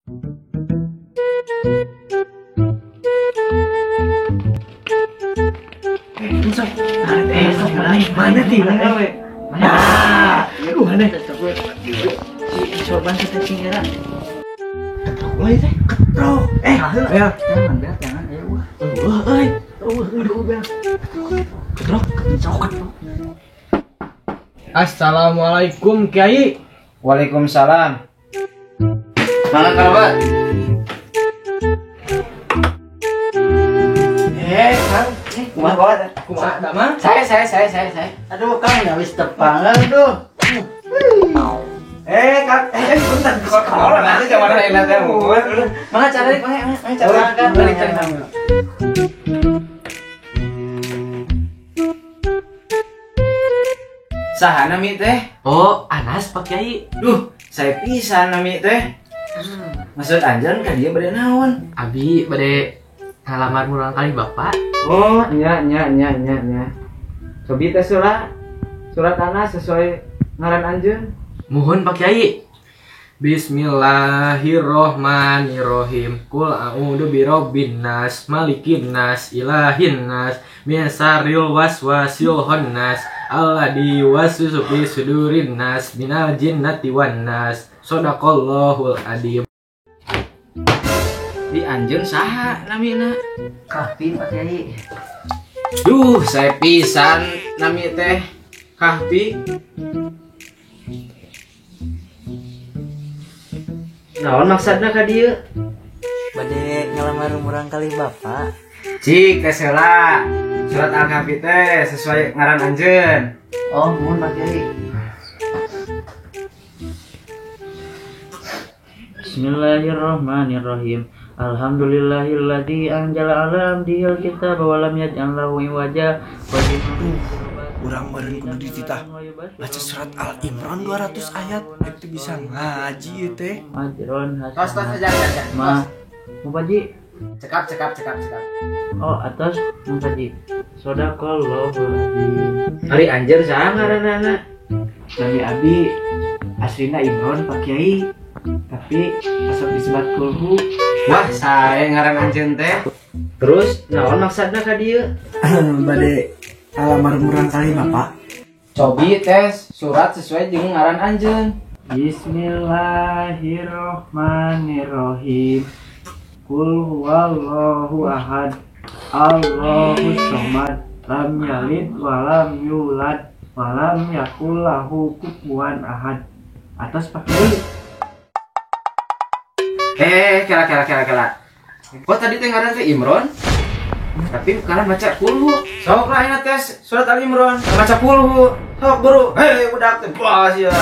Sok. Sok mana tinggal we? Ah, mana? Si sorban kita tinggal. Ketrok euy teh, ketrok. Bel, jangan bel, jangan ayo wah. Euy, euy, bel. Ketrok, ketrok, ketrok. Assalamualaikum Kiai. Waalaikumsalam. Mana kabar? Kang, kumaha bawa? Kumaha damang? Saya. Aduh, Kang, habis tepangan tuh. Kang, bentar. Kalau nanti zaman enak teh mun. Mana cari, mana cari, Balik cari. Saha nami teh? Oh, Anas Pak Kiai. Duh, saya pisan nami teh. Maksud anjeun ka dieu bade naon? Abi bade ngalamar murang kali Bapak. Oh, nya. Cobi teh surat Anas sesuai ngaran anjeun. Muhun Pak Kiai. Bismillahirrohmanirrohim. Qul a'udzu birabbin nas, malikin nas, ilahin nas, min syarril waswasil khannas, alladzi yuwaswisu fi sudurin nas, minal jinnati wan nas. Shadaqallahul adzim. Di anjeun saha namina? Kahfi Pak Kiai. Duh, saya pisan nami teh Kahfi. Naon maksudna ka dieu? Bade ngalamar murang kali Bapak. Cik teh heula. Surat Al-Kahfi teh sesuai ngaran anjeun. Oh, muhun Pak Kiai. Bismillahirrahmanirrahim. Alhamdulillahilladzi anzala ala abdihil kitaba wa lam yaj'al lahu iwaja. Urang meureun kudu dititah baca surat Al-Imran 200 ayat itu bisa ngaji ieu teh. Ajron Tos hasanah. saja. Ma, Mupaji. Cekap. Oh, atas Mupaji. Shadaqallahul azim. Ari anjeun saha ngaranna? Nami abi aslina Imron Pak Kiai, tapi asal disebut kulhu. Wah, sae ngaran anjeun teh. Terus naon maksudna ka dieu? Bade alamar murang kali Bapak. Cobi tes surat sesuai jeung ngaran anjeun. Bismillahirrahmanirrahim. Qul huwallahu ahad, Allahus samad, lam yalid wa lam yulad wa lam yakul lahu kufuwan ahad. Atas Pak Kiai. Kela. Kok tadi teh ngaran teh Imron? Tapi kalian baca kulhu. Sok lah ini tes surat Al-Imron, baca kulhu. Sok buru. Hei, budak teh puas ya.